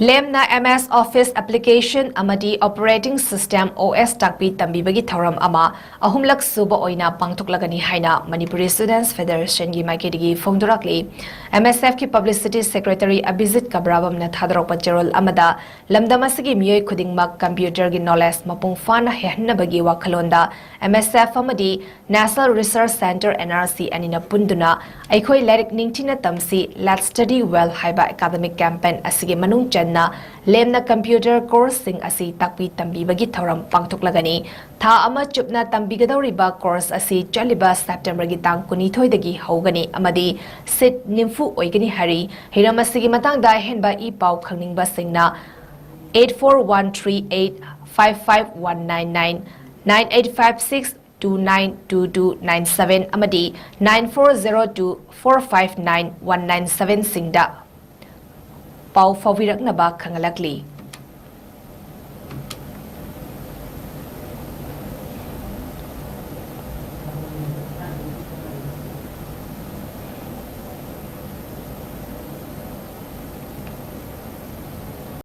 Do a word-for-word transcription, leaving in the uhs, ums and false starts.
ꯂꯦꯝꯅ MS Office Application ꯑꯃꯗꯤ Operating System, OS, ꯇꯥꯛꯄꯤ ꯇꯝꯕꯤꯕꯒꯤ ꯊꯧꯔꯝ ꯑꯃ ꯑꯍꯨꯝꯂꯛ ꯁꯨꯕ ꯑꯣꯏꯅ ꯄꯥꯡꯊꯣꯛꯂꯒꯅꯤ ꯍꯥꯏꯅ Manipuri Students Federationꯒꯤ ꯃꯥꯏꯀꯩꯗꯒꯤ ꯐꯣꯡꯗꯣꯔꯛꯂꯤ꯫ MSFꯀꯤ Publicity Secretary Abhijit Kabirabamꯅ ꯊꯥꯗꯣꯔꯛꯄ ꯆꯦꯔꯣꯜ ꯑꯃꯗ, ꯂꯝꯗꯝ ꯑꯁꯤꯒꯤ ꯃꯤꯑꯣꯏ ꯈꯨꯗꯤꯡꯃꯛ computerꯒꯤ knowledge ꯃꯄꯨꯡ ꯐꯥꯅ ꯍꯩꯍꯟꯅꯕꯒꯤ ꯋꯥꯈꯜꯂꯣꯟꯗ MSF ꯑꯃꯗꯤ National Research Centre, NRC, ꯑꯅꯤꯅ ꯄꯨꯟꯗꯨꯅ "ꯑꯩꯈꯣꯏ ꯂꯥꯏꯔꯤꯛ ꯅꯤꯡꯊꯤꯅ ꯇꯝꯁꯤ, Let's Study Well" ꯍꯥꯏꯕ academic campaign ꯑꯁꯤꯒꯤ ꯃꯅꯨꯡ ꯆꯟꯅ ꯂꯦꯝꯅ computer courseꯁꯤꯡ ꯑꯁꯤ ꯇꯥꯛꯄꯤ ꯇꯝꯕꯤꯕꯒꯤ ꯊꯧꯔꯝ ꯄꯥꯡꯊꯣꯛꯂꯒꯅꯤ꯫ ꯊꯥ ꯑꯃ ꯆꯨꯞꯅ ꯇꯝꯕꯤꯒꯗꯧꯔꯤꯕ course ꯑꯁꯤ ꯆꯠꯂꯤꯕ Septemberꯒꯤ ꯇꯥꯡ ꯀꯨꯟꯅꯤꯊꯣꯏꯗꯒꯤ ꯍꯧꯒꯅꯤ ꯑꯃꯗꯤ seat ꯅꯤꯐꯨ ꯑꯣꯏꯒꯅꯤ ꯍꯥꯏꯔꯤ꯫ ꯍꯤꯔꯝ ꯑꯁꯤꯒꯤ ꯃꯇꯥꯡꯗ ꯑꯍꯦꯟꯕ ꯏ ꯄꯥꯎ ꯈꯪꯅꯤꯡꯕꯁꯤꯡꯅ eight four one three eight five five one nine nine, nine eight five six two nine two two nine seven ꯑꯃꯗꯤ nine four zero two four five nine one nine seven ꯁꯤꯡꯗ ꯄꯥꯎ ꯐꯥꯎꯕꯤꯔꯛꯅꯕ ꯈꯪꯍꯜꯂꯛꯂꯤ꯫